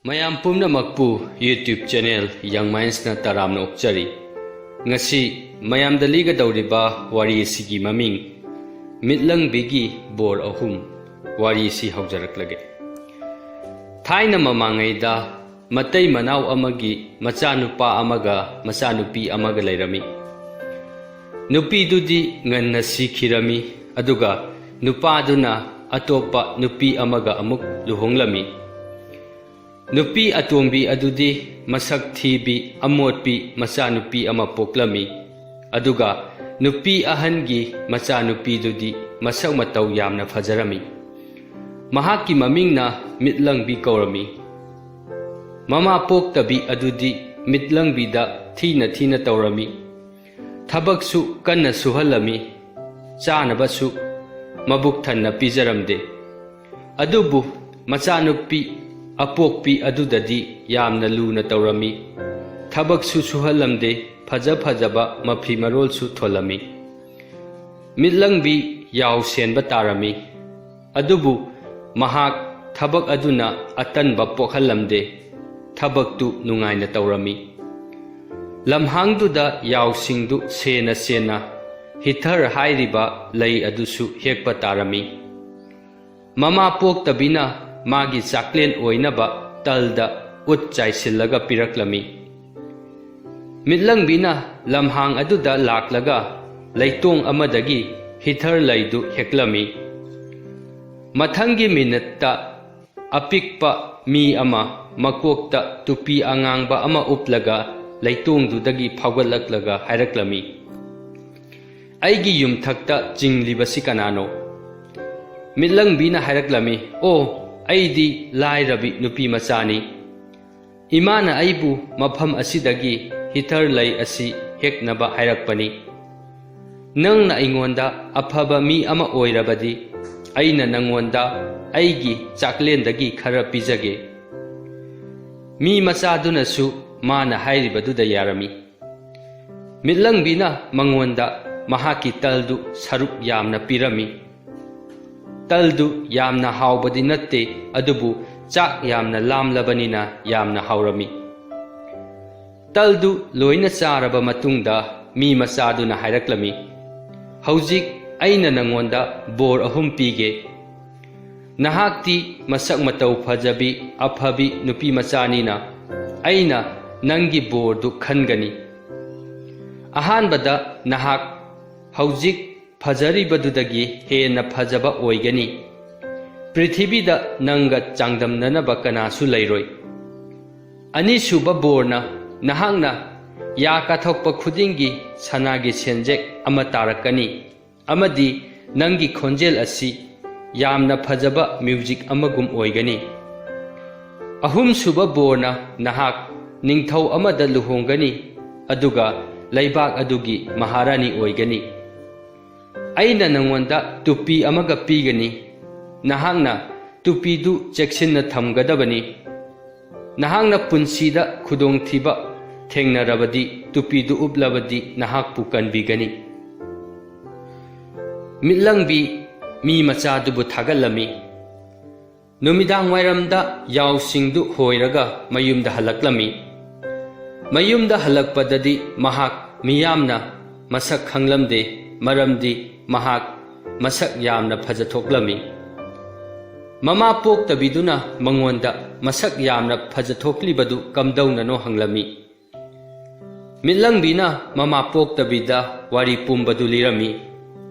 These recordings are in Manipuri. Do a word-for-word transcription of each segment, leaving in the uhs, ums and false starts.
ꯃꯌꯥꯝ ꯄꯨꯝꯅꯃꯛꯄꯨ YouTube channel Young Mindsꯅ ꯇꯔꯥꯝꯅ ꯑꯣꯛꯆꯔꯤ꯫ ꯉꯁꯤ ꯃꯌꯥꯝꯗ ꯂꯤꯒꯗꯧꯔꯤꯕ ꯋꯥꯔꯤ ꯑꯁꯤꯒꯤ ꯃꯃꯤꯡ ꯃꯤꯠꯂꯪꯕꯤꯒꯤ ꯕꯣꯔ ꯑꯍꯨꯝ꯫ ꯋꯥꯔꯤ ꯑꯁꯤ ꯍꯧꯖꯔꯛꯂꯒꯦ꯫ ꯊꯥꯏꯅ ꯃꯃꯥꯡꯉꯩꯗ ꯃꯇꯩ ꯃꯅꯥꯎ ꯑꯃꯒꯤ ꯃꯆꯥꯅꯨꯄꯥ ꯑꯃꯒ ꯃꯆꯥꯅꯨꯄꯤ ꯑꯃꯒ ꯂꯩꯔꯝꯃꯤ꯫ ꯅꯨꯄꯤꯗꯨꯗꯤ ꯉꯟꯅ ꯁꯤꯈꯤꯔꯝꯃꯤ, ꯑꯗꯨꯒ ꯅꯨꯄꯥꯗꯨꯅ ꯑꯇꯣꯞꯄ ꯅꯨꯄꯤ ꯑꯃꯒ ꯑꯃꯨꯛ ꯂꯨꯍꯣꯡꯂꯝꯃꯤ꯫ ꯅꯨꯄꯤ ꯑꯇꯣꯝꯕꯤ ꯑꯗꯨꯗꯤ ꯃꯁꯛ ꯊꯤꯕꯤ, ꯑꯃꯣꯠꯄꯤ ꯃꯆꯥꯅꯨꯄꯤ ꯑꯃ ꯄꯣꯛꯂꯝꯃꯤ꯫ ꯑꯗꯨꯒ ꯅꯨꯄꯤ ꯑꯍꯟꯒꯤ ꯃꯆꯥꯅꯨꯄꯤꯗꯨꯗꯤ ꯃꯁꯛ ꯃꯇꯧ ꯌꯥꯝꯅ ꯐꯖꯔꯝꯃꯤ꯫ ꯃꯍꯥꯛꯀꯤ ꯃꯃꯤꯡꯅ ꯃꯤꯠꯂꯪꯕꯤ ꯀꯧꯔꯝꯃꯤ꯫ ꯃꯃꯥ ꯄꯣꯛꯇꯕꯤ ꯑꯗꯨꯗꯤ ꯃꯤꯠꯂꯪꯕꯤꯗ ꯊꯤꯅ ꯊꯤꯅ ꯇꯧꯔꯝꯃꯤ꯫ ꯊꯕꯛꯁꯨ ꯀꯟꯅ ꯁꯨꯍꯜꯂꯝꯃꯤ꯫ ꯆꯥꯅꯕꯁꯨ ꯃꯕꯨꯛ ꯊꯟꯅ ꯄꯤꯖꯔꯝꯗꯦ꯫ ꯑꯗꯨꯕꯨ ꯃꯆꯥꯅꯨꯄꯤ ꯑꯄꯣꯛꯄꯤ ꯑꯗꯨꯗꯗꯤ ꯌꯥꯝꯅ ꯂꯨꯅ ꯇꯧꯔꯝꯃꯤ꯫ ꯊꯕꯛꯁꯨ ꯁꯨꯍꯜꯂꯝꯗꯦ, ꯐꯖ ꯐꯖꯕ ꯃꯐꯤ ꯃꯔꯣꯜꯁꯨ ꯊꯣꯜꯂꯝꯃꯤ꯫ ꯃꯤꯠꯂꯪꯕꯤ ꯌꯥꯎ ꯁꯦꯟꯕ ꯇꯥꯔꯝꯃꯤ꯫ ꯑꯗꯨꯕꯨ ꯃꯍꯥꯛ ꯊꯕꯛ ꯑꯗꯨꯅ ꯑꯇꯟꯕ ꯄꯣꯛꯍꯜꯂꯝꯗꯦ꯫ ꯊꯕꯛꯇꯨ ꯅꯨꯡꯉꯥꯏꯅ ꯇꯧꯔꯝꯃꯤ꯫ ꯂꯝꯍꯥꯡꯗꯨꯗ ꯌꯥꯎꯁꯤꯡꯗꯨ ꯁꯦꯟꯅ ꯁꯦꯟꯅ ꯍꯤꯊꯔ ꯍꯥꯏꯔꯤꯕ ꯂꯩ ꯑꯗꯨꯁꯨ ꯍꯦꯛꯄ ꯇꯥꯔꯝꯃꯤ꯫ ꯃꯃꯥ ꯄꯣꯛꯇꯕꯤꯅ ꯃꯥꯒꯤ ꯆꯥꯛꯂꯦꯟ ꯑꯣꯏꯅꯕ ꯇꯜꯗ ꯎꯠ ꯆꯥꯏꯁꯤꯜꯂꯒ ꯄꯤꯔꯛꯂꯝꯃꯤ꯫ ꯃꯤꯠꯂꯪꯕꯤꯅ ꯂꯝꯍꯥꯡ ꯑꯗꯨꯗ ꯂꯥꯛꯂꯒ ꯂꯩꯇꯣꯡ ꯑꯃꯗꯒꯤ ꯍꯤꯊꯔ ꯂꯩꯗꯨ ꯍꯦꯛꯂꯝꯃꯤ꯫ ꯃꯊꯪꯒꯤ ꯃꯤꯅꯠꯇ ꯑꯄꯤꯛꯄ ꯃꯤ ꯑꯃ ꯃꯀꯣꯛꯇ ꯇꯨꯄꯤ ꯑꯉꯥꯡꯕ ꯑꯃ ꯎꯞꯂꯒ ꯂꯩꯇꯣꯡꯗꯨꯗꯒꯤ ꯐꯥꯎꯒꯠꯂꯛꯂꯒ ꯍꯥꯏꯔꯛꯂꯝꯃꯤ, "ꯑꯩꯒꯤ ꯌꯨꯝꯊꯛꯇ ꯆꯤꯡꯂꯤꯕꯁꯤ ꯀꯅꯥꯅꯣ?" ꯃꯤꯠꯂꯪꯕꯤꯅ ꯍꯥꯏꯔꯛꯂꯝꯃꯤ, "ꯑꯣ, ꯑꯩꯗꯤ ꯂꯥꯏꯔꯕꯤ ꯅꯨꯄꯤ ꯃꯆꯥꯅꯤ꯫ ꯏꯃꯥꯅ ꯑꯩꯕꯨ ꯃꯐꯝ ꯑꯁꯤꯗꯒꯤ ꯍꯤꯊꯔ ꯂꯩ ꯑꯁꯤ ꯍꯦꯛꯅꯕ ꯍꯥꯏꯔꯛꯄꯅꯤ꯫ ꯅꯪꯅ ꯑꯩꯉꯣꯟꯗ ꯑꯐꯕ ꯃꯤ ꯑꯃ ꯑꯣꯏꯔꯕꯗꯤ, ꯑꯩꯅ ꯅꯪꯉꯣꯟꯗ ꯑꯩꯒꯤ ꯆꯥꯛꯂꯦꯟꯗꯒꯤ ꯈꯔ ꯄꯤꯖꯒꯦ꯫" ꯃꯤ ꯃꯆꯥꯗꯨꯅꯁꯨ ꯃꯥꯅ ꯍꯥꯏꯔꯤꯕꯗꯨꯗ ꯌꯥꯔꯝꯃꯤ꯫ ꯃꯤꯠꯂꯪꯕꯤꯅ ꯃꯉꯣꯟꯗ ꯃꯍꯥꯛꯀꯤ ꯇꯜꯗꯨ ꯁꯔꯨꯛ ꯌꯥꯝꯅ ꯄꯤꯔꯝꯃꯤ꯫ ꯇꯜꯗꯨ ꯌꯥꯝꯅ ꯍꯥꯎꯕꯗꯤ ꯅꯠꯇꯦ, ꯑꯗꯨꯕꯨ ꯆꯥꯛ ꯌꯥꯝꯅ ꯂꯥꯝꯂꯕꯅꯤꯅ ꯌꯥꯝꯅ ꯍꯥꯎꯔꯝꯃꯤ꯫ ꯇꯜꯗꯨ ꯂꯣꯏꯅ ꯆꯥꯔꯕ ꯃꯇꯨꯡꯗ ꯃꯤ ꯃꯆꯥꯗꯨꯅ ꯍꯥꯏꯔꯛꯂꯝꯃꯤ, "ꯍꯧꯖꯤꯛ ꯑꯩꯅ ꯅꯉꯣꯟꯗ ꯕꯣꯔ ꯑꯍꯨꯝ ꯄꯤꯒꯦ꯫ ꯅꯍꯥꯛꯇꯤ ꯃꯁꯛ ꯃꯇꯧ ꯐꯖꯕꯤ, ꯑꯐꯕꯤ ꯅꯨꯄꯤ ꯃꯆꯥꯅꯤꯅ ꯑꯩꯅ ꯅꯪꯒꯤ ꯕꯣꯔꯗꯨ ꯈꯟꯒꯅꯤ꯫ ꯑꯍꯥꯟꯕꯗ, ꯅꯍꯥꯛ ꯍꯧꯖꯤꯛ ꯐꯖꯔꯤꯕꯗꯨꯗꯒꯤ ꯍꯦꯟꯅ ꯐꯖꯕ ꯑꯣꯏꯒꯅꯤ꯫ ꯄ꯭ꯔꯤꯊꯤꯕꯤꯗ ꯅꯪꯒ ꯆꯥꯡꯗꯝꯅꯅꯕ ꯀꯅꯥꯁꯨ ꯂꯩꯔꯣꯏ꯫ ꯑꯅꯤꯁꯨꯕ ꯕꯣꯔꯅ, ꯅꯍꯥꯛꯅ ꯌꯥ ꯀꯥꯊꯣꯛꯄ ꯈꯨꯗꯤꯡꯒꯤ ꯁꯅꯥꯒꯤ ꯁꯦꯟꯖꯦꯛ ꯑꯃ ꯇꯥꯔꯛꯀꯅꯤ, ꯑꯃꯗꯤ ꯅꯪꯒꯤ ꯈꯣꯟꯖꯦꯜ ꯑꯁꯤ ꯌꯥꯝꯅ ꯐꯖꯕ ꯃ꯭ꯌꯨꯖꯤꯛ ꯑꯃꯒꯨꯝ ꯑꯣꯏꯒꯅꯤ꯫ ꯑꯍꯨꯝꯁꯨꯕ ꯕꯣꯔꯅ, ꯅꯍꯥꯛ ꯅꯤꯡꯊꯧ ꯑꯃꯗ ꯂꯨꯍꯣꯡꯒꯅꯤ, ꯑꯗꯨꯒ ꯂꯩꯕꯥꯛ ꯑꯗꯨꯒꯤ ꯃꯍꯥꯔꯥꯅꯤ ꯑꯣꯏꯒꯅꯤ꯫ ꯑꯩꯅ ꯅꯉꯣꯟꯗ ꯇꯨꯄꯤ ꯑꯃꯒ ꯄꯤꯒꯅꯤ꯫ ꯅꯍꯥꯛꯅ ꯇꯨꯄꯤꯗꯨ ꯆꯦꯛꯁꯤꯟꯅ ꯊꯝꯒꯗꯕꯅꯤ꯫ ꯅꯍꯥꯛꯅ ꯄꯨꯟꯁꯤꯗ ꯈꯨꯗꯣꯡꯊꯤꯕ ꯊꯦꯡꯅꯔꯕꯗꯤ, ꯇꯨꯄꯤꯗꯨ ꯎꯞꯂꯕꯗꯤ ꯅꯍꯥꯛꯄꯨ ꯀꯟꯕꯤꯒꯅꯤ꯫" ꯃꯤꯠꯂꯪꯕꯤ ꯃꯤ ꯃꯆꯥꯗꯨꯕꯨ ꯊꯥꯒꯠꯂꯝꯃꯤ꯫ ꯅꯨꯃꯤꯗꯥꯡ ꯋꯥꯏꯔꯝꯗ ꯌꯥꯎꯁꯤꯡꯗꯨ ꯍꯣꯏꯔꯒ ꯃꯌꯨꯝꯗ ꯍꯜꯂꯛꯂꯝꯃꯤ꯫ ꯃꯌꯨꯝꯗ ꯍꯜꯂꯛꯄꯗꯗꯤ ꯃꯍꯥꯛ ꯃꯤꯌꯥꯝꯅ ꯃꯁꯛ ꯈꯪꯂꯝꯗꯦ, ꯃꯔꯝꯗꯤ ꯃꯍꯥꯛ ꯃꯁꯛ ꯌꯥꯝꯅ ꯐꯖꯊꯣꯛꯂꯝꯃꯤ꯫ ꯃꯃꯥ ꯄꯣꯛꯇꯕꯤꯗꯨꯅ ꯃꯉꯣꯟꯗ ꯃꯁꯛ ꯌꯥꯝꯅ ꯐꯖꯊꯣꯛꯂꯤꯕꯗꯨ ꯀꯝꯗꯧꯅꯅꯣ ꯍꯪꯂꯝꯃꯤ꯫ ꯃꯤꯠꯂꯪꯕꯤꯅ ꯃꯃꯥ ꯄꯣꯛꯇꯕꯤꯗ ꯋꯥꯔꯤ ꯄꯨꯝꯕꯗꯨ ꯂꯤꯔꯝꯃꯤ꯫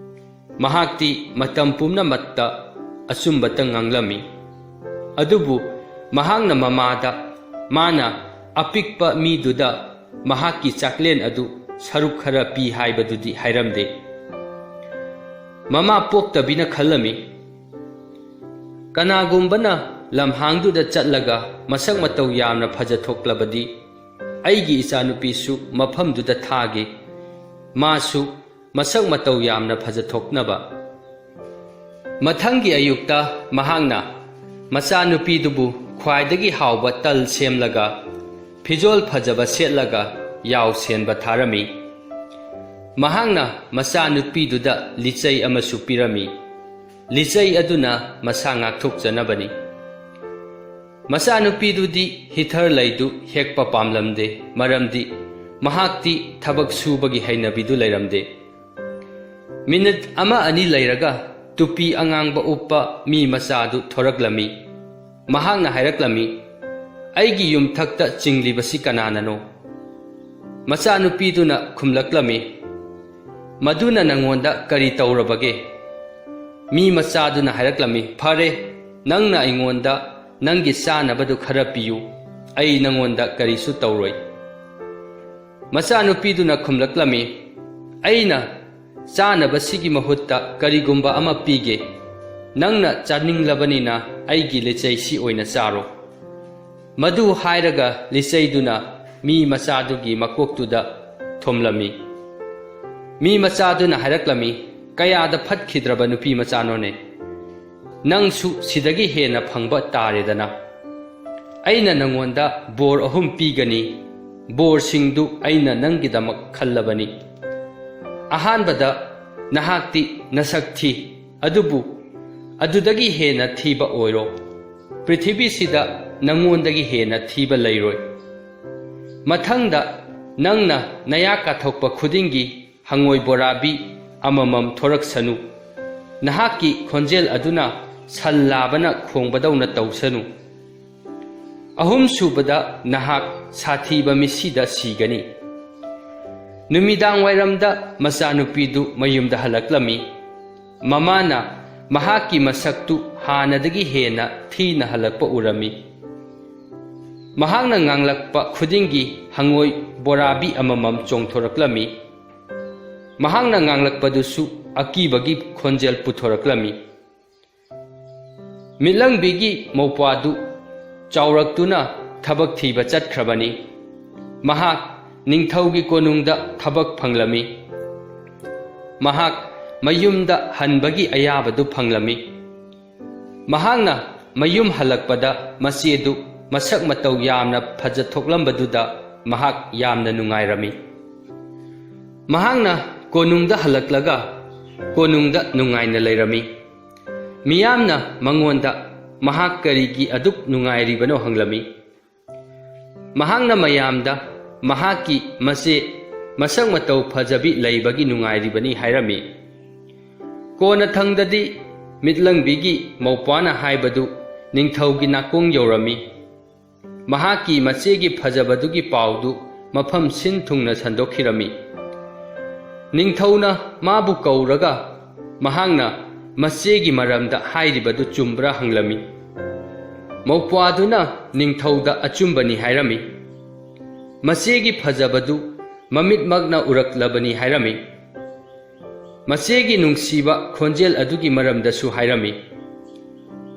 ꯃꯍꯥꯛꯇꯤ ꯃꯇꯝ ꯄꯨꯝꯅꯃꯛꯇ ꯑꯆꯨꯝꯕꯇ ꯉꯥꯡꯂꯝꯃꯤ꯫ ꯑꯗꯨꯕꯨ ꯃꯍꯥꯛꯅ ꯃꯃꯥꯗ ꯃꯥꯅ ꯑꯄꯤꯛꯄ ꯃꯤꯗꯨꯗ ꯃꯍꯥꯛꯀꯤ ꯆꯥꯛꯂꯦꯟ ꯑꯗꯨ ꯁꯔꯨꯛ ꯈꯔ ꯄꯤ ꯍꯥꯏꯕꯗꯨꯗꯤ ꯍꯥꯏꯔꯝꯗꯦ꯫ ꯃꯃꯥ ꯄꯣꯛꯇꯕꯤꯅ ꯈꯜꯂꯝꯃꯤ, "ꯀꯅꯥꯒꯨꯝꯕꯅ ꯂꯝꯍꯥꯡꯗꯨꯗ ꯆꯠꯂꯒ ꯃꯁꯛ ꯃꯇꯧ ꯌꯥꯝꯅ ꯐꯖꯊꯣꯛꯂꯕꯗꯤ, ꯑꯩꯒꯤ ꯏꯆꯥꯅꯨꯄꯤꯁꯨ ꯃꯐꯝꯗꯨꯗ ꯊꯥꯒꯦ, ꯃꯥꯁꯨ ꯃꯁꯛ ꯃꯇꯧ ꯌꯥꯝꯅ ꯐꯖꯊꯣꯛꯅꯕ꯫" ꯃꯊꯪꯒꯤ ꯑꯌꯨꯛꯇ ꯃꯍꯥꯛꯅ ꯃꯆꯥꯅꯨꯄꯤꯗꯨꯕꯨ ꯈ꯭ꯋꯥꯏꯗꯒꯤ ꯍꯥꯎꯕ ꯇꯜ ꯁꯦꯝꯂꯒ, ꯐꯤꯖꯣꯜ ꯐꯖꯕ ꯁꯦꯠꯂꯒ ꯌꯥꯎ ꯁꯦꯟꯕ ꯊꯥꯔꯝꯃꯤ꯫ ꯃꯍꯥꯛꯅ ꯃꯆꯥꯅꯨꯄꯤꯗꯨꯗ ꯂꯤꯆꯩ ꯑꯃꯁꯨ ꯄꯤꯔꯝꯃꯤ꯫ ꯂꯤꯆꯩ ꯑꯗꯨꯅ ꯃꯁꯥ ꯉꯥꯛꯊꯣꯛꯆꯅꯕꯅꯤ꯫ ꯃꯆꯥꯅꯨꯄꯤꯗꯨꯗꯤ ꯍꯤꯊꯔ ꯂꯩꯗꯨ ꯍꯦꯛꯄ ꯄꯥꯝꯂꯝꯗꯦ, ꯃꯔꯝꯗꯤ ꯃꯍꯥꯛꯇꯤ ꯊꯕꯛ ꯁꯨꯕꯒꯤ ꯍꯩꯅꯕꯤꯗꯨ ꯂꯩꯔꯝꯗꯦ꯫ ꯃꯤꯅꯤꯠ ꯑꯃ ꯑꯅꯤ ꯂꯩꯔꯒ ꯇꯨꯄꯤ ꯑꯉꯥꯡꯕ ꯎꯞꯄ ꯃꯤ ꯃꯆꯥꯗꯨ ꯊꯣꯔꯛꯂꯝꯃꯤ꯫ ꯃꯍꯥꯛꯅ ꯍꯥꯏꯔꯛꯂꯝꯃꯤ, "ꯑꯩꯒꯤ ꯌꯨꯝꯊꯛꯇ ꯆꯤꯡꯂꯤꯕꯁꯤ ꯀꯅꯥꯅꯅꯣ?" ꯃꯆꯥꯅꯨꯄꯤꯗꯨꯅ ꯈꯨꯝꯂꯛꯂꯝꯃꯤ, "ꯃꯗꯨꯅ ꯅꯉꯣꯟꯗ ꯀꯔꯤ ꯇꯧꯔꯕꯒꯦ?" ꯃꯤ ꯃꯆꯥꯗꯨꯅ ꯍꯥꯏꯔꯛꯂꯝꯃꯤ, "ꯐꯔꯦ, ꯅꯪꯅ ꯑꯩꯉꯣꯟꯗ ꯅꯪꯒꯤ ꯆꯥꯅꯕꯗꯨ ꯈꯔ ꯄꯤꯌꯨ, ꯑꯩ ꯅꯉꯣꯟꯗ ꯀꯔꯤꯁꯨ ꯇꯧꯔꯣꯏ꯫" ꯃꯆꯥꯅꯨꯄꯤꯗꯨꯅ ꯈꯨꯝꯂꯛꯂꯝꯃꯤ, "ꯑꯩꯅ ꯆꯥꯅꯕꯁꯤꯒꯤ ꯃꯍꯨꯠꯇ ꯀꯔꯤꯒꯨꯝꯕ ꯑꯃ ꯄꯤꯒꯦ꯫ ꯅꯪꯅ ꯆꯥꯅꯤꯡꯂꯕꯅꯤꯅ ꯑꯩꯒꯤ ꯂꯤꯆꯩꯁꯤ ꯑꯣꯏꯅ ꯆꯥꯔꯣ꯫" ꯃꯗꯨ ꯍꯥꯏꯔꯒ ꯂꯤꯆꯩꯗꯨꯅ ꯃꯤ ꯃꯆꯥꯗꯨꯒꯤ ꯃꯀꯣꯛꯇꯨꯗ ꯊꯣꯝꯂꯝꯃꯤ꯫ ꯃꯤ ꯃꯆꯥꯗꯨꯅ ꯍꯥꯏꯔꯛꯂꯝꯃꯤ, "ꯀꯌꯥꯗ ꯐꯠꯈꯤꯗ꯭ꯔꯕ ꯅꯨꯄꯤ ꯃꯆꯥꯅꯣꯅꯦ! ꯅꯪꯁꯨ ꯁꯤꯗꯒꯤ ꯍꯦꯟꯅ ꯐꯪꯕ ꯇꯥꯔꯦꯗꯅ꯫ ꯑꯩꯅ ꯅꯉꯣꯟꯗ ꯕꯣꯔ ꯑꯍꯨꯝ ꯄꯤꯒꯅꯤ꯫ ꯕꯣꯔꯁꯤꯡꯗꯨ ꯑꯩꯅ ꯅꯪꯒꯤꯗꯃꯛ ꯈꯜꯂꯕꯅꯤ꯫ ꯑꯍꯥꯟꯕꯗ, ꯅꯍꯥꯛꯇꯤ ꯅꯁꯛ ꯊꯤ, ꯑꯗꯨꯕꯨ ꯑꯗꯨꯗꯒꯤ ꯍꯦꯟꯅ ꯊꯤꯕ ꯑꯣꯏꯔꯣ꯫ ꯄ꯭ꯔꯤꯊꯤꯕꯤꯁꯤꯗ ꯅꯉꯣꯟꯗꯒꯤ ꯍꯦꯟꯅ ꯊꯤꯕ ꯂꯩꯔꯣꯏ꯫ ꯃꯊꯪꯗ, ꯅꯪꯅ ꯅꯌꯥ ꯀꯥꯊꯣꯛꯄ ꯈꯨꯗꯤꯡꯒꯤ ꯍꯪꯉꯣꯏ ꯕꯣꯔꯥꯕꯤ ꯑꯃꯃꯝ ꯊꯣꯔꯛꯁꯅꯨ꯫ ꯅꯍꯥꯛꯀꯤ ꯈꯣꯟꯖꯦꯜ ꯑꯗꯨꯅ ꯁꯟ ꯂꯥꯕꯅ ꯈꯣꯡꯕꯗꯧꯅ ꯇꯧꯁꯅꯨ꯫ ꯑꯍꯨꯝꯁꯨꯕꯗ, ꯅꯍꯥꯛ ꯁꯥꯊꯤꯕ ꯃꯤꯠꯁꯤꯗ ꯁꯤꯒꯅꯤ꯫" ꯅꯨꯃꯤꯗꯥꯡ ꯋꯥꯏꯔꯝꯗ ꯃꯆꯥꯅꯨꯄꯤꯗꯨ ꯃꯌꯨꯝꯗ ꯍꯜꯂꯛꯂꯝꯃꯤ꯫ ꯃꯃꯥꯅ ꯃꯍꯥꯛꯀꯤ ꯃꯁꯛꯇꯨ ꯍꯥꯟꯅꯗꯒꯤ ꯍꯦꯟꯅ ꯊꯤꯅ ꯍꯜꯂꯛꯄ ꯎꯔꯝꯃꯤ꯫ ꯃꯍꯥꯛꯅ ꯉꯥꯡꯂꯛꯄ ꯈꯨꯗꯤꯡꯒꯤ ꯍꯪꯉꯣꯏ ꯕꯣꯔꯥꯕꯤ ꯑꯃꯃꯝ ꯆꯣꯡꯊꯣꯔꯛꯂꯝꯃꯤ꯫ ꯃꯍꯥꯛꯅ ꯉꯥꯡꯂꯛꯄꯗꯨꯁꯨ ꯑꯀꯤꯕꯒꯤ ꯈꯣꯟꯖꯦꯜ ꯄꯨꯊꯣꯔꯛꯂꯝꯃꯤ꯫ ꯃꯤꯠꯂꯪꯕꯤꯒꯤ ꯃꯧꯄ꯭ꯋꯥꯗꯨ ꯆꯥꯎꯔꯛꯇꯨꯅ ꯊꯕꯛ ꯊꯤꯕ ꯆꯠꯈ꯭ꯔꯕꯅꯤ꯫ ꯃꯍꯥꯛ ꯅꯤꯡꯊꯧꯒꯤ ꯀꯣꯅꯨꯡꯗ ꯊꯕꯛ ꯐꯪꯂꯝꯃꯤ꯫ ꯃꯍꯥꯛ ꯃꯌꯨꯝꯗ ꯍꯟꯕꯒꯤ ꯑꯌꯥꯕꯗꯨ ꯐꯪꯂꯝꯃꯤ꯫ ꯃꯍꯥꯛꯅ ꯃꯌꯨꯝ ꯍꯜꯂꯛꯄꯗ ꯃꯆꯦꯗꯨ ꯃꯁꯛ ꯃꯇꯧ ꯌꯥꯝꯅ ꯐꯖꯊꯣꯛꯂꯝꯕꯗꯨꯗ ꯃꯍꯥꯛ ꯌꯥꯝꯅ ꯅꯨꯡꯉꯥꯏꯔꯝꯃꯤ꯫ ꯃꯍꯥꯛꯅ ꯀꯣꯅꯨꯡꯗ ꯍꯜꯂꯛꯂꯒ ꯀꯣꯅꯨꯡꯗ ꯅꯨꯡꯉꯥꯏꯅ ꯂꯩꯔꯝꯃꯤ꯫ ꯃꯤꯌꯥꯝꯅ ꯃꯉꯣꯟꯗ ꯃꯍꯥꯛ ꯀꯔꯤꯒꯤ ꯑꯗꯨꯛ ꯅꯨꯡꯉꯥꯏꯔꯤꯕꯅꯣ ꯍꯪꯂꯝꯃꯤ꯫ ꯃꯍꯥꯛꯅ ꯃꯌꯥꯝꯗ ꯃꯍꯥꯛꯀꯤ ꯃꯆꯦ ꯃꯁꯛ ꯃꯇꯧ ꯐꯖꯕꯤ ꯂꯩꯕꯒꯤ ꯅꯨꯡꯉꯥꯏꯔꯤꯕꯅꯤ ꯍꯥꯏꯔꯝꯃꯤ꯫ ꯀꯣꯟꯅꯊꯪꯗꯗꯤ ꯃꯤꯠꯂꯪꯕꯤꯒꯤ ꯃꯧꯄ꯭ꯋꯥꯅ ꯍꯥꯏꯕꯗꯨ ꯅꯤꯡꯊꯧꯒꯤ ꯅꯥꯀꯣꯡ ꯌꯧꯔꯝꯃꯤ꯫ ꯃꯍꯥꯛꯀꯤ ꯃꯆꯦꯒꯤ ꯐꯖꯕꯗꯨꯒꯤ ꯄꯥꯎꯗꯨ ꯃꯐꯝ ꯁꯤꯟ ꯊꯨꯡꯅ ꯁꯟꯗꯣꯛꯈꯤꯔꯝꯃꯤ꯫ ꯅꯤꯡꯊꯧꯅ ꯃꯥꯕꯨ ꯀꯧꯔꯒ ꯃꯍꯥꯛꯅ ꯃꯆꯦꯒꯤ ꯃꯔꯝꯗ ꯍꯥꯏꯔꯤꯕꯗꯨ ꯆꯨꯝꯕ꯭ꯔꯥ ꯍꯪꯂꯝꯃꯤ꯫ ꯃꯧꯄ꯭ꯋꯥꯗꯨꯅ ꯅꯤꯡꯊꯧꯗ ꯑꯆꯨꯝꯕꯅꯤ ꯍꯥꯏꯔꯝꯃꯤ꯫ ꯃꯆꯦꯒꯤ ꯐꯖꯕꯗꯨ ꯃꯃꯤꯠꯃꯛꯅ ꯎꯔꯛꯂꯕꯅꯤ ꯍꯥꯏꯔꯝꯃꯤ꯫ ꯃꯆꯦꯒꯤ ꯅꯨꯡꯁꯤꯕ ꯈꯣꯟꯖꯦꯜ ꯑꯗꯨꯒꯤ ꯃꯔꯝꯗꯁꯨ ꯍꯥꯏꯔꯝꯃꯤ꯫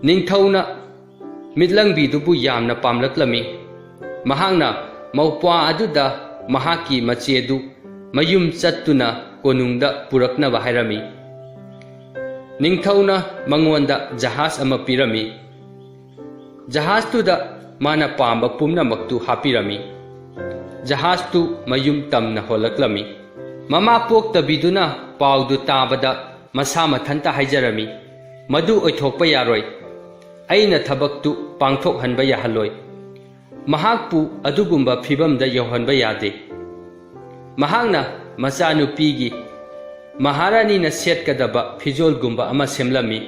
ꯅꯤꯡꯊꯧꯅ ꯃꯤꯠꯂꯪꯕꯤꯗꯨꯕꯨ ꯌꯥꯝꯅ ꯄꯥꯝꯂꯛꯂꯝꯃꯤ꯫ ꯃꯍꯥꯛꯅ ꯃꯧꯄ꯭ꯋꯥ ꯑꯗꯨꯗ ꯃꯍꯥꯛꯀꯤ ꯃꯆꯦꯗꯨ ꯃꯌꯨꯝ ꯆꯠꯇꯨꯅ ꯀꯣꯅꯨꯡꯗ ꯄꯨꯔꯛꯅꯕ ꯍꯥꯏꯔꯝꯃꯤ꯫ ꯅꯤꯡꯊꯧꯅ ꯃꯉꯣꯟꯗ ꯖꯍꯥꯖ ꯑꯃ ꯄꯤꯔꯝꯃꯤ꯫ ꯖꯍꯥꯖꯇꯨꯗ ꯃꯥꯅ ꯄꯥꯝꯕ ꯄꯨꯝꯅꯃꯛꯇꯨ ꯍꯥꯞꯄꯤꯔꯝꯃꯤ꯫ ꯖꯍꯥꯖꯇꯨ ꯃꯌꯨꯝ ꯇꯝꯅ ꯍꯣꯜꯂꯛꯂꯝꯃꯤ꯫ ꯃꯃꯥ ꯄꯣꯛꯇꯕꯤꯗꯨꯅ ꯄꯥꯎꯗꯨ ꯇꯥꯕꯗ ꯃꯁꯥ ꯃꯊꯟꯇ ꯍꯥꯏꯖꯔꯝꯃꯤ, "ꯃꯗꯨ ꯑꯣꯏꯊꯣꯛꯄ ꯌꯥꯔꯣꯏ꯫ ꯑꯩꯅ ꯊꯕꯛꯇꯨ ꯄꯥꯡꯊꯣꯛꯍꯟꯕ ꯌꯥꯍꯜꯂꯣꯏ꯫ ꯃꯍꯥꯛꯄꯨ ꯑꯗꯨꯒꯨꯝꯕ ꯐꯤꯚꯝꯗ ꯌꯧꯍꯟꯕ ꯌꯥꯗꯦ꯫" ꯃꯍꯥꯛꯅ ꯃꯆꯥꯅꯨꯄꯤꯒꯤ ꯃꯍꯥꯔꯥꯅꯤꯅ ꯁꯦꯠꯀꯗꯕ ꯐꯤꯖꯣꯜꯒꯨꯝꯕ ꯑꯃ ꯁꯦꯝꯂꯝꯃꯤ꯫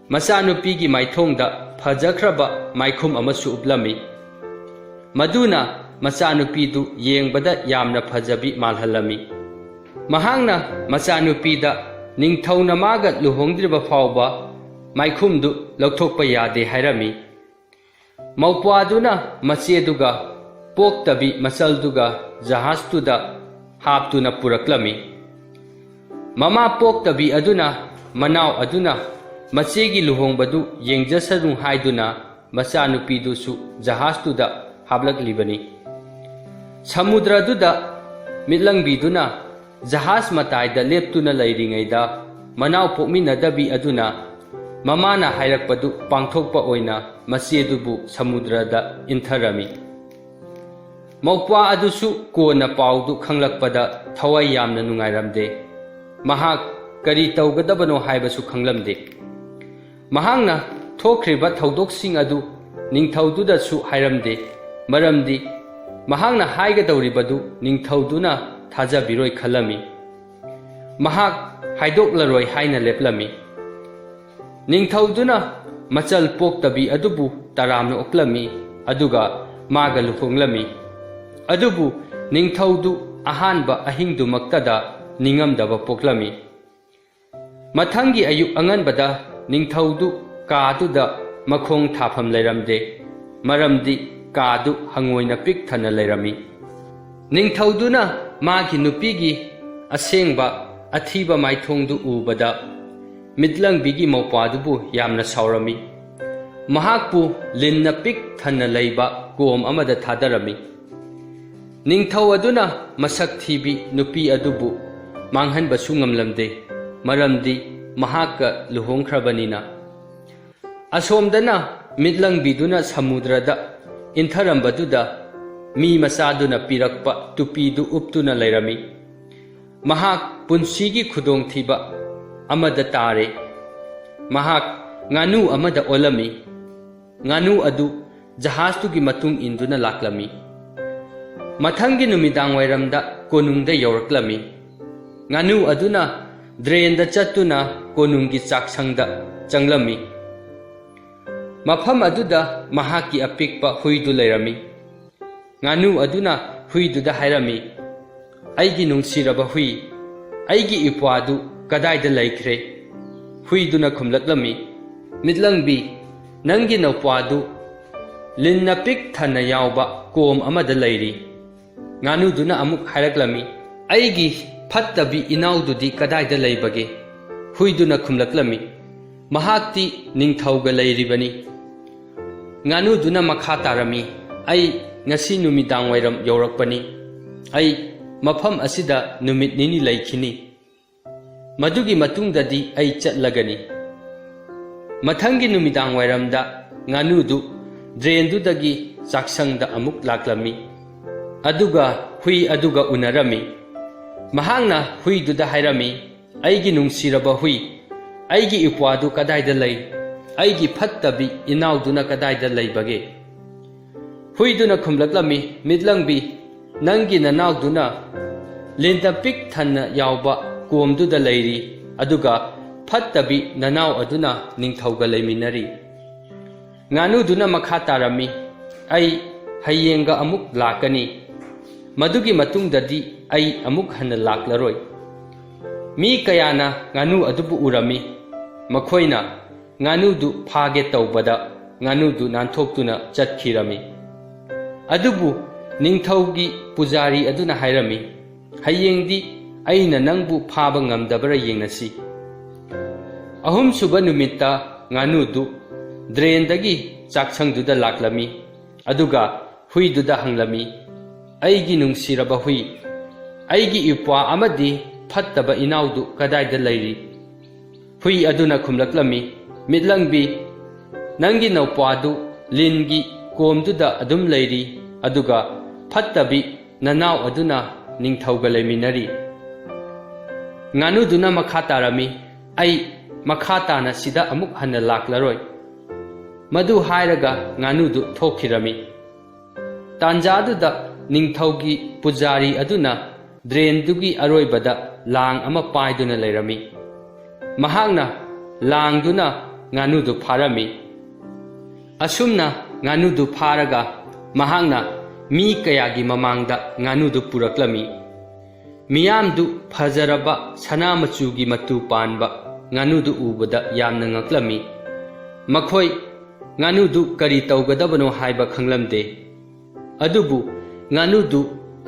ꯃꯆꯥꯅꯨꯄꯤꯒꯤ ꯃꯥꯏꯊꯣꯡꯗ ꯐꯖꯈ꯭ꯔꯕ ꯃꯥꯏꯈꯨꯝ ꯑꯃꯁꯨ ꯎꯞꯂꯝꯃꯤ꯫ ꯃꯗꯨꯅ ꯃꯆꯥꯅꯨꯄꯤꯗꯨ ꯌꯦꯡꯕꯗ ꯌꯥꯝꯅ ꯐꯖꯕꯤ ꯃꯥꯜꯍꯜꯂꯝꯃꯤ꯫ ꯃꯍꯥꯛꯅ ꯃꯆꯥꯅꯨꯄꯤꯗ ꯅꯤꯡꯊꯧꯅ ꯃꯥꯒ ꯂꯨꯍꯣꯡꯗ꯭ꯔꯤꯕ ꯐꯥꯎꯕ ꯃꯥꯏꯈꯨꯝꯗꯨ ꯂꯧꯊꯣꯛꯄ ꯌꯥꯗꯦ ꯍꯥꯏꯔꯝꯃꯤ꯫ ꯃꯧꯄ꯭ꯋꯥꯗꯨꯅ ꯃꯆꯦꯗꯨꯒ ꯄꯣꯛꯇꯕꯤ ꯃꯆꯜꯗꯨꯒ ꯖꯍꯥꯖꯇꯨꯗ ꯍꯥꯞꯇꯨꯅ ꯄꯨꯔꯛꯂꯝꯃꯤ꯫ ꯃꯃꯥ ꯄꯣꯛꯇꯕꯤ ꯑꯗꯨꯅ ꯃꯅꯥꯎ ꯑꯗꯨꯅ ꯃꯆꯦꯒꯤ ꯂꯨꯍꯣꯡꯕꯗꯨ ꯌꯦꯡꯖꯁꯅꯨ ꯍꯥꯏꯗꯨꯅ ꯃꯆꯥꯅꯨꯄꯤꯗꯨꯁꯨ ꯖꯍꯥꯖꯇꯨꯗ ꯍꯥꯞꯂꯛꯂꯤꯕꯅꯤ꯫ ꯁꯃꯨꯗ꯭ꯔꯗꯨꯗ ꯃꯤꯠꯂꯪꯕꯤꯗꯨꯅ ꯖꯍꯥꯖ ꯃꯇꯥꯏꯗ ꯂꯦꯞꯇꯨꯅ ꯂꯩꯔꯤꯉꯩꯗ, ꯃꯅꯥꯎ ꯄꯣꯛꯃꯤꯟꯅꯗꯕꯤ ꯑꯗꯨꯅ ꯃꯃꯥꯅ ꯍꯥꯏꯔꯛꯄꯗꯨ ꯄꯥꯡꯊꯣꯛꯄ ꯑꯣꯏꯅ ꯃꯆꯦꯗꯨꯕꯨ ꯁꯃꯨꯗ꯭ꯔꯗ ꯏꯟꯊꯔꯝꯃꯤ꯫ ꯃꯧꯄ꯭ꯋꯥ ꯑꯗꯨꯁꯨ ꯀꯣꯟꯅ ꯄꯥꯎꯗꯨ ꯈꯪꯂꯛꯄꯗ ꯊꯋꯥꯏ ꯌꯥꯝꯅ ꯅꯨꯡꯉꯥꯏꯔꯝꯗꯦ꯫ ꯃꯍꯥꯛ ꯀꯔꯤ ꯇꯧꯒꯗꯕꯅꯣ ꯍꯥꯏꯕꯁꯨ ꯈꯪꯂꯝꯗꯦ꯫ ꯃꯍꯥꯛꯅ ꯊꯣꯛꯈ꯭ꯔꯤꯕ ꯊꯧꯗꯣꯛꯁꯤꯡ ꯑꯗꯨ ꯅꯤꯡꯊꯧꯗꯨꯗꯁꯨ ꯍꯥꯏꯔꯝꯗꯦ, ꯃꯔꯝꯗꯤ ꯃꯍꯥꯛꯅ ꯍꯥꯏꯒꯗꯧꯔꯤꯕꯗꯨ ꯅꯤꯡꯊꯧꯗꯨꯅ ꯊꯥꯖꯕꯤꯔꯣꯏ ꯈꯜꯂꯝꯃꯤ꯫ ꯃꯍꯥꯛ ꯍꯥꯏꯗꯣꯛꯂꯔꯣꯏ ꯍꯥꯏꯅ ꯂꯦꯞꯂꯝꯃꯤ꯫ ꯅꯤꯡꯊꯧꯗꯨꯅ ꯃꯆꯜ ꯄꯣꯛꯇꯕꯤ ꯑꯗꯨꯕꯨ ꯇꯔꯥꯝꯅ ꯑꯣꯛꯂꯝꯃꯤ, ꯑꯗꯨꯒ ꯃꯥꯒ ꯂꯨꯍꯣꯡꯂꯝꯃꯤ꯫ ꯑꯗꯨꯕꯨ ꯅꯤꯡꯊꯧꯗꯨ ꯑꯍꯥꯟꯕ ꯑꯍꯤꯡꯗꯨꯃꯛꯇꯗ ꯅꯤꯡꯉꯝꯗꯕ ꯄꯣꯛꯂꯝꯃꯤ꯫ ꯃꯊꯪꯒꯤ ꯑꯌꯨꯛ ꯑꯉꯟꯕꯗ ꯅꯤꯡꯊꯧꯗꯨ ꯀꯥꯗꯨꯗ ꯃꯈꯣꯡ ꯊꯥꯐꯝ ꯂꯩꯔꯝꯗꯦ, ꯃꯔꯝꯗꯤ ꯀꯥꯗꯨ ꯍꯪꯉꯣꯏꯅ ꯄꯤꯛ ꯊꯟꯅ ꯂꯩꯔꯝꯃꯤ꯫ ꯅꯤꯡꯊꯧꯗꯨꯅ ꯃꯥꯒꯤ ꯅꯨꯄꯤꯒꯤ ꯑꯁꯦꯡꯕ ꯑꯊꯤꯕ ꯃꯥꯏꯊꯣꯡꯗꯨ ꯎꯕꯗ, ꯃꯤꯠꯂꯪꯕꯤꯒꯤ ꯃꯧꯄ꯭ꯋꯥꯗꯨꯕꯨ ꯌꯥꯝꯅ ꯁꯥꯎꯔꯝꯃꯤ꯫ ꯃꯍꯥꯛꯄꯨ ꯂꯤꯟꯅ ꯄꯤꯛ ꯊꯟꯅ ꯂꯩꯕ ꯀꯣꯝ ꯑꯃꯗ ꯊꯥꯗꯔꯝꯃꯤ꯫ ꯅꯤꯡꯊꯧ ꯑꯗꯨꯅ ꯃꯁꯛ ꯊꯤꯕꯤ ꯅꯨꯄꯤ ꯑꯗꯨꯕꯨ ꯃꯥꯡꯍꯟꯕꯁꯨ ꯉꯝꯂꯝꯗꯦ, ꯃꯔꯝꯗꯤ ꯃꯍꯥꯛꯀ ꯂꯨꯍꯣꯡꯈ꯭ꯔꯕꯅꯤꯅ꯫ ꯑꯁꯣꯝꯗꯅ ꯃꯤꯠꯂꯪꯕꯤꯗꯨꯅ ꯁꯃꯨꯗ꯭ꯔꯗ ꯏꯟꯊꯔꯝꯕꯗꯨꯗ ꯃꯤ ꯃꯆꯥꯗꯨꯅ ꯄꯤꯔꯛꯄ ꯇꯨꯄꯤꯗꯨ ꯎꯞꯇꯨꯅ ꯂꯩꯔꯝꯃꯤ꯫ ꯃꯍꯥꯛ ꯄꯨꯟꯁꯤꯒꯤ ꯈꯨꯗꯣꯡꯊꯤꯕ ꯑꯃꯗ ꯇꯥꯔꯦ꯫ ꯃꯍꯥꯛ ꯉꯥꯅꯨ ꯑꯃꯗ ꯑꯣꯜꯂꯝꯃꯤ꯫ ꯉꯥꯅꯨ ꯑꯗꯨ ꯖꯍꯥꯖꯇꯨꯒꯤ ꯃꯇꯨꯡ ꯏꯟꯗꯨꯅ ꯂꯥꯛꯂꯝꯃꯤ꯫ ꯃꯊꯪꯒꯤ ꯅꯨꯃꯤꯗꯥꯡ ꯋꯥꯏꯔꯝꯗ ꯀꯣꯅꯨꯡꯗ ꯌꯧꯔꯛꯂꯝꯃꯤ꯫ ꯉꯥꯅꯨ ꯑꯗꯨꯅ ꯗ꯭ꯔꯦꯟꯗ ꯆꯠꯇꯨꯅ ꯀꯣꯅꯨꯡꯒꯤ ꯆꯥꯛꯁꯪꯗ ꯆꯪꯂꯝꯃꯤ꯫ ꯃꯐꯝ ꯑꯗꯨꯗ ꯃꯍꯥꯛꯀꯤ ꯑꯄꯤꯛꯄ ꯍꯨꯏꯗꯨ ꯂꯩꯔꯝꯃꯤ꯫ ꯉꯥꯅꯨ ꯑꯗꯨꯅ ꯍꯨꯏꯗꯨꯗ ꯍꯥꯏꯔꯝꯃꯤ, "ꯑꯩꯒꯤ ꯅꯨꯡꯁꯤꯔꯕ ꯍꯨꯏ, ꯑꯩꯒꯤ ꯏꯄ꯭ꯋꯥꯗꯨ ꯀꯗꯥꯏꯗ ꯂꯩꯈ꯭ꯔꯦ?" ꯍꯨꯏꯗꯨꯅ ꯈꯨꯝꯂꯛꯂꯝꯃꯤ, "ꯃꯤꯠꯂꯪꯕꯤ, ꯅꯪꯒꯤ ꯅꯧꯄ꯭ꯋꯥꯗꯨ ꯂꯤꯟꯅ ꯄꯤꯛ ꯊꯟꯅ ꯌꯥꯎꯕ ꯀꯣꯝ ꯑꯃꯗ ꯂꯩꯔꯤ꯫" ꯉꯥꯅꯨꯗꯨꯅ ꯑꯃꯨꯛ ꯍꯥꯏꯔꯛꯂꯝꯃꯤ, "ꯑꯩꯒꯤ ꯐꯠꯇꯕꯤ ꯏꯅꯥꯎꯗꯨꯗꯤ ꯀꯗꯥꯏꯗ ꯂꯩꯕꯒꯦ?" ꯍꯨꯏꯗꯨꯅ ꯈꯨꯝꯂꯛꯂꯝꯃꯤ, "ꯃꯍꯥꯛꯇꯤ ꯅꯤꯡꯊꯧꯒ ꯂꯩꯔꯤꯕꯅꯤ꯫" ꯉꯥꯅꯨꯗꯨꯅ ꯃꯈꯥ ꯇꯥꯔꯝꯃꯤ, "ꯑꯩ ꯉꯁꯤ ꯅꯨꯃꯤꯗꯥꯡ ꯋꯥꯏꯔꯝ ꯌꯧꯔꯛꯄꯅꯤ꯫ ꯑꯩ ꯃꯐꯝ ꯑꯁꯤꯗ ꯅꯨꯃꯤꯠ ꯅꯤꯅꯤ ꯂꯩꯈꯤꯅꯤ꯫ ꯃꯗꯨꯒꯤ ꯃꯇꯨꯡꯗꯗꯤ ꯑꯩ ꯆꯠꯂꯒꯅꯤ꯫" ꯃꯊꯪꯒꯤ ꯅꯨꯃꯤꯗꯥꯡ ꯋꯥꯏꯔꯝꯗ ꯉꯥꯅꯨꯗꯨ ꯗ꯭ꯔꯦꯟꯗꯨꯗꯒꯤ ꯆꯥꯛꯁꯪꯗ ꯑꯃꯨꯛ ꯂꯥꯛꯂꯝꯃꯤ꯫ ꯑꯗꯨꯒ ꯍꯨꯏ ꯑꯗꯨꯒ ꯎꯅꯔꯝꯃꯤ꯫ ꯃꯍꯥꯛꯅ ꯍꯨꯏꯗꯨꯗ ꯍꯥꯏꯔꯝꯃꯤ, "ꯑꯩꯒꯤ ꯅꯨꯡꯁꯤꯔꯕ ꯍꯨꯏ, ꯑꯩꯒꯤ ꯏꯄ꯭ꯋꯥꯗꯨ ꯀꯗꯥꯏꯗ ꯂꯩ?" "ꯑꯩꯒꯤ ꯐꯠꯇꯕꯤ ꯏꯅꯥꯎꯗꯨꯅ ꯀꯗꯥꯏꯗ ꯂꯩꯕꯒꯦ?" ꯍꯨꯏꯗꯨꯅ ꯈꯨꯝꯂꯛꯂꯝꯃꯤ, "ꯃꯤꯠꯂꯪꯕꯤ, ꯅꯪꯒꯤ ꯅꯅꯥꯎꯗꯨꯅ ꯂꯤꯟꯗ ꯄꯤꯛ ꯊꯟꯅ ꯌꯥꯎꯕ ꯀꯣꯝꯗꯨꯗ ꯂꯩꯔꯤ, ꯑꯗꯨꯒ ꯐꯠꯇꯕꯤ ꯅꯅꯥꯎ ꯑꯗꯨꯅ ꯅꯤꯡꯊꯧꯒ ꯂꯩꯃꯤꯟꯅꯔꯤ꯫" ꯉꯥꯅꯨꯗꯨꯅ ꯃꯈꯥ ꯇꯥꯔꯝꯃꯤ, "ꯑꯩ ꯍꯌꯦꯡꯒ ꯑꯃꯨꯛ ꯂꯥꯛꯀꯅꯤ꯫ ꯃꯗꯨꯒꯤ ꯃꯇꯨꯡꯗꯗꯤ ꯑꯩ ꯑꯃꯨꯛ ꯍꯟꯅ ꯂꯥꯛꯂꯔꯣꯏ꯫" ꯃꯤ ꯀꯌꯥꯅ ꯉꯥꯅꯨ ꯑꯗꯨꯕꯨ ꯎꯔꯝꯃꯤ꯫ ꯃꯈꯣꯏꯅ ꯉꯥꯅꯨꯗꯨ ꯐꯥꯒꯦ ꯇꯧꯕꯗ ꯉꯥꯅꯨꯗꯨ ꯅꯥꯟꯊꯣꯛꯇꯨꯅ ꯆꯠꯈꯤꯔꯝꯃꯤ꯫ ꯑꯗꯨꯕꯨ ꯅꯤꯡꯊꯧꯒꯤ ꯄꯨꯖꯥꯔꯤ ꯑꯗꯨꯅ ꯍꯥꯏꯔꯝꯃꯤ, "ꯍꯌꯦꯡꯗꯤ ꯑꯩꯅ ꯅꯪꯕꯨ ꯐꯥꯕ ꯉꯝꯗꯕꯔꯥ ꯌꯦꯡꯅꯁꯤ꯫" ꯑꯍꯨꯝꯁꯨꯕ ꯅꯨꯃꯤꯠꯇ ꯉꯥꯅꯨꯗꯨ ꯗ꯭ꯔꯦꯟꯗꯒꯤ ꯆꯥꯛꯁꯪꯗꯨꯗ ꯂꯥꯛꯂꯝꯃꯤ, ꯑꯗꯨꯒ ꯍꯨꯏꯗꯨꯗ ꯍꯪꯂꯝꯃꯤ, "ꯑꯩꯒꯤ ꯅꯨꯡꯁꯤꯔꯕ ꯍꯨꯏ, ꯑꯩꯒꯤ ꯏꯄ꯭ꯋꯥ ꯑꯃꯗꯤ ꯐꯠꯇꯕ ꯏꯅꯥꯎꯗꯨ ꯀꯗꯥꯏꯗ ꯂꯩꯔꯤ?" ꯍꯨꯏ ꯑꯗꯨꯅ ꯈꯨꯝꯂꯛꯂꯝꯃꯤ, "ꯃꯤꯠꯂꯪꯕꯤ, ꯅꯪꯒꯤ ꯅꯧꯄ꯭ꯋꯥꯗꯨ ꯂꯤꯟꯒꯤ ꯀꯣꯝꯗꯨꯗ ꯑꯗꯨꯝ ꯂꯩꯔꯤ, ꯑꯗꯨꯒ ꯐꯠꯇꯕꯤ ꯅꯅꯥꯎ ꯑꯗꯨꯅ ꯅꯤꯡꯊꯧꯒ ꯂꯩꯃꯤꯟꯅꯔꯤ꯫" ꯉꯥꯅꯨꯗꯨꯅ ꯃꯈꯥ ꯇꯥꯔꯝꯃꯤ, "ꯑꯩ ꯃꯈꯥ ꯇꯥꯅ ꯁꯤꯗ ꯑꯃꯨꯛ ꯍꯟꯅ ꯂꯥꯛꯂꯔꯣꯏ꯫" ꯃꯗꯨ ꯍꯥꯏꯔꯒ ꯉꯥꯅꯨꯗꯨ ꯊꯣꯛꯈꯤꯔꯝꯃꯤ꯫ ꯇꯥꯟꯖꯥꯗꯨꯗ ꯅꯤꯡꯊꯧꯒꯤ ꯄꯨꯖꯥꯔꯤ ꯑꯗꯨꯅ ꯗ꯭ꯔꯦꯟꯗꯨꯒꯤ ꯑꯔꯣꯏꯕꯗ ꯂꯥꯡ ꯑꯃ ꯄꯥꯏꯗꯨꯅ ꯂꯩꯔꯝꯃꯤ꯫ ꯃꯍꯥꯛꯅ ꯂꯥꯡꯗꯨꯅ ꯉꯥꯅꯨꯗꯨ ꯐꯥꯔꯝꯃꯤ꯫ ꯑꯁꯨꯝꯅ ꯉꯥꯅꯨꯗꯨ ꯐꯥꯔꯒ ꯃꯍꯥꯛꯅ ꯃꯤ ꯀꯌꯥꯒꯤ ꯃꯃꯥꯡꯗ ꯉꯥꯅꯨꯗꯨ ꯄꯨꯔꯛꯂꯝꯃꯤ꯫ ꯃꯤꯌꯥꯝꯗꯨ ꯐꯖꯔꯕ ꯁꯅꯥ ꯃꯆꯨꯒꯤ ꯃꯇꯨ ꯄꯥꯟꯕ ꯉꯥꯅꯨꯗꯨ ꯎꯕꯗ ꯌꯥꯝꯅ ꯉꯛꯂꯝꯃꯤ꯫ ꯃꯈꯣꯏ ꯉꯥꯅꯨꯗꯨ ꯀꯔꯤ ꯇꯧꯒꯗꯕꯅꯣ ꯍꯥꯏꯕ ꯈꯪꯂꯝꯗꯦ꯫ ꯑꯗꯨꯕꯨ ꯉꯥꯅꯨꯗꯨ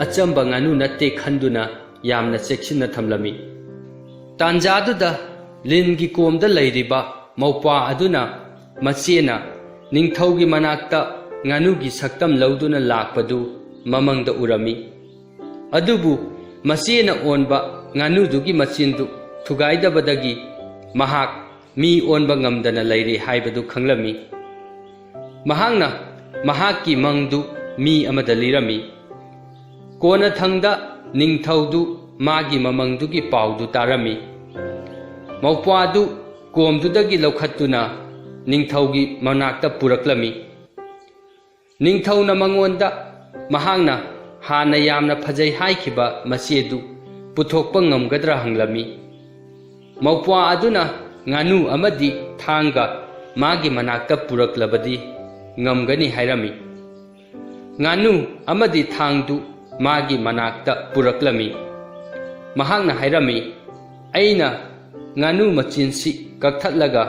ꯑꯆꯝꯕ ꯉꯥꯅꯨ ꯅꯠꯇꯦ ꯈꯟꯗꯨꯅ ꯌꯥꯝꯅ ꯆꯦꯛꯁꯤꯟꯅ ꯊꯝꯂꯝꯃꯤ꯫ ꯇꯥꯟꯖꯥꯗꯨꯗ ꯂꯤꯟꯒꯤ ꯀꯣꯝꯗ ꯂꯩꯔꯤꯕ ꯃꯧꯄ꯭ꯋꯥ ꯑꯗꯨꯅ ꯃꯆꯦꯅ ꯅꯤꯡꯊꯧꯒꯤ ꯃꯅꯥꯛꯇ ꯉꯥꯅꯨꯒꯤ ꯁꯛꯇꯝ ꯂꯧꯗꯨꯅ ꯂꯥꯛꯄꯗꯨ ꯃꯃꯪꯗ ꯎꯔꯝꯃꯤ꯫ ꯑꯗꯨꯕꯨ ꯃꯆꯦꯅ ꯑꯣꯟꯕ ꯉꯥꯅꯨꯗꯨꯒꯤ ꯃꯆꯤꯟꯗꯨ ꯊꯨꯒꯥꯏꯗꯕꯗꯒꯤ ꯃꯍꯥꯛ ꯃꯤ ꯑꯣꯟꯕ ꯉꯝꯗꯅ ꯂꯩꯔꯦ ꯍꯥꯏꯕꯗꯨ ꯈꯪꯂꯝꯃꯤ꯫ ꯃꯍꯥꯛꯅ ꯃꯍꯥꯛꯀꯤ ꯃꯪꯗꯨ ꯃꯤ ꯑꯃꯗ ꯂꯤꯔꯝꯃꯤ꯫ ꯀꯣꯟꯅꯊꯪꯗ ꯅꯤꯡꯊꯧꯗꯨ ꯃꯥꯒꯤ ꯃꯃꯪꯗꯨꯒꯤ ꯄꯥꯎꯗꯨ ꯇꯥꯔꯝꯃꯤ꯫ ꯃꯧꯄ꯭ꯋꯥꯗꯨ ꯀꯣꯝꯗꯨꯗꯒꯤ ꯂꯧꯈꯠꯇꯨꯅ ꯅꯤꯡꯊꯧꯒꯤ ꯃꯅꯥꯛꯇ ꯄꯨꯔꯛꯂꯝꯃꯤ꯫ ꯅꯤꯡꯊꯧꯅ ꯃꯉꯣꯟꯗ ꯃꯍꯥꯛꯅ ꯍꯥꯟꯅ ꯌꯥꯝꯅ ꯐꯖꯩ ꯍꯥꯏꯈꯤꯕ ꯃꯆꯦꯗꯨ ꯄꯨꯊꯣꯛꯄ ꯉꯝꯒꯗ꯭ꯔꯥ ꯍꯪꯂꯝꯃꯤ꯫ ꯃꯧꯄ꯭ꯋꯥ ꯑꯗꯨꯅ ꯉꯥꯅꯨ ꯑꯃꯗꯤ ꯊꯥꯡꯒ ꯃꯥꯒꯤ ꯃꯅꯥꯛꯇ ꯄꯨꯔꯛꯂꯕꯗꯤ ꯉꯝꯒꯅꯤ ꯍꯥꯏꯔꯝꯃꯤ꯫ ꯉꯥꯅꯨ ꯑꯃꯗꯤ ꯊꯥꯡꯗꯨ ꯃꯥꯒꯤ ꯃꯅꯥꯛꯇ ꯄꯨꯔꯛꯂꯝꯃꯤ꯫ ꯃꯍꯥꯛꯅ ꯍꯥꯏꯔꯝꯃꯤ, "ꯑꯩꯅ ꯉꯥꯅꯨ ꯃꯆꯤꯟꯁꯤ ꯀꯛꯊꯠꯂꯒ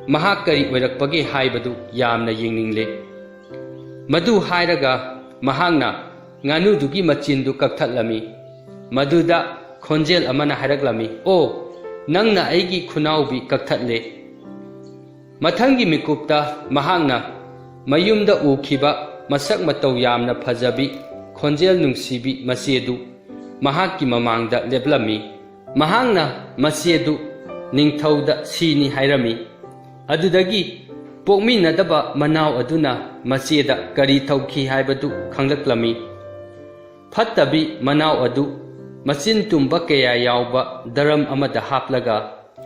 ꯃꯍꯥꯛ ꯀꯔꯤ ꯑꯣꯏꯔꯛꯄꯒꯦ ꯍꯥꯏꯕꯗꯨ ꯌꯥꯝꯅ ꯌꯦꯡꯅꯤꯡꯂꯦ꯫" ꯃꯗꯨ ꯍꯥꯏꯔꯒ ꯃꯍꯥꯛꯅ ꯉꯥꯅꯨꯗꯨꯒꯤ ꯃꯆꯤꯟꯗꯨ ꯀꯛꯊꯠꯂꯝꯃꯤ꯫ ꯃꯗꯨꯗ ꯈꯣꯟꯖꯦꯜ ꯑꯃꯅ ꯍꯥꯏꯔꯛꯂꯝꯃꯤ, "ꯑꯣ, ꯅꯪꯅ ꯑꯩꯒꯤ ꯈꯨꯅꯥꯎꯕꯤ ꯀꯛꯊꯠꯂꯦ꯫" ꯃꯊꯪꯒꯤ ꯃꯤꯀꯨꯞꯇ ꯃꯍꯥꯛꯅ ꯃꯌꯨꯝꯗ ꯎꯈꯤꯕ ꯃꯁꯛ ꯃꯇꯧ ꯌꯥꯝꯅ ꯐꯖꯕꯤ, ꯈꯣꯟꯖꯦꯜ ꯅꯨꯡꯁꯤꯕꯤ ꯃꯆꯦꯗꯨ ꯃꯍꯥꯛꯀꯤ ꯃꯃꯥꯡꯗ ꯂꯦꯞꯂꯝꯃꯤ꯫ ꯃꯍꯥꯛꯅ ꯃꯆꯦꯗꯨ ꯅꯤꯡꯊꯧꯗ ꯁꯤꯅꯤ ꯍꯥꯏꯔꯝꯃꯤ꯫ ꯑꯗꯨꯗꯒꯤ ꯄꯣꯛꯃꯤꯟꯅꯗꯕ ꯃꯅꯥꯎ ꯑꯗꯨꯅ ꯃꯆꯦꯗ ꯀꯔꯤ ꯇꯧꯈꯤ ꯍꯥꯏꯕꯗꯨ ꯈꯪꯂꯛꯂꯝꯃꯤ꯫ ꯐꯠꯇꯕꯤ ꯃꯅꯥꯎ ꯑꯗꯨ ꯃꯆꯤꯟ ꯇꯨꯝꯕ ꯀꯌꯥ ꯌꯥꯎꯕ ꯗꯔꯝ ꯑꯃꯗ ꯍꯥꯞꯂꯒ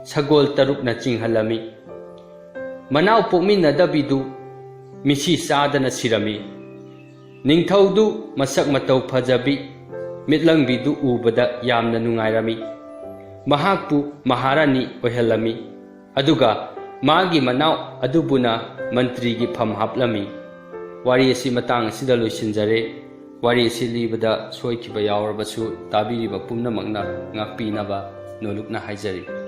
ꯁꯒꯣꯜ ꯇꯔꯨꯛꯅ ꯆꯤꯡꯍꯜꯂꯝꯃꯤ꯫ ꯃꯅꯥꯎ ꯄꯣꯛꯃꯤꯟꯅꯗꯕꯤꯗꯨ ꯃꯤꯠꯁꯤ ꯆꯥꯗꯅ ꯁꯤꯔꯝꯃꯤ꯫ ꯅꯤꯡꯊꯧꯗꯨ ꯃꯁꯛ ꯃꯇꯧ ꯐꯖꯕꯤ ꯃꯤꯠꯂꯪꯕꯤꯗꯨ ꯎꯕꯗ ꯌꯥꯝꯅ ꯅꯨꯡꯉꯥꯏꯔꯝꯃꯤ꯫ ꯃꯍꯥꯛꯄꯨ ꯃꯍꯥꯔꯥꯅꯤ ꯑꯣꯏꯍꯜꯂꯝꯃꯤ꯫ ꯑꯗꯨꯒ ꯃꯥꯒꯤ ꯃꯅꯥꯎ ꯑꯗꯨꯕꯨꯅ ꯃꯟꯇ꯭ꯔꯤꯒꯤ ꯐꯝ ꯍꯥꯞꯂꯝꯃꯤ꯫ ꯋꯥꯔꯤ ꯑꯁꯤ ꯃꯇꯥꯡ ꯑꯁꯤꯗ ꯂꯣꯏꯁꯤꯟꯖꯔꯦ꯫ ꯋꯥꯔꯤ ꯑꯁꯤ ꯂꯤꯕꯗ ꯁꯣꯏꯈꯤꯕ ꯌꯥꯎꯔꯕꯁꯨ ꯇꯥꯕꯤꯔꯤꯕ ꯄꯨꯝꯅꯃꯛꯅ ꯉꯥꯛꯄꯤꯅꯕ ꯅꯣꯂꯨꯛꯅ ꯍꯥꯏꯖꯔꯤ꯫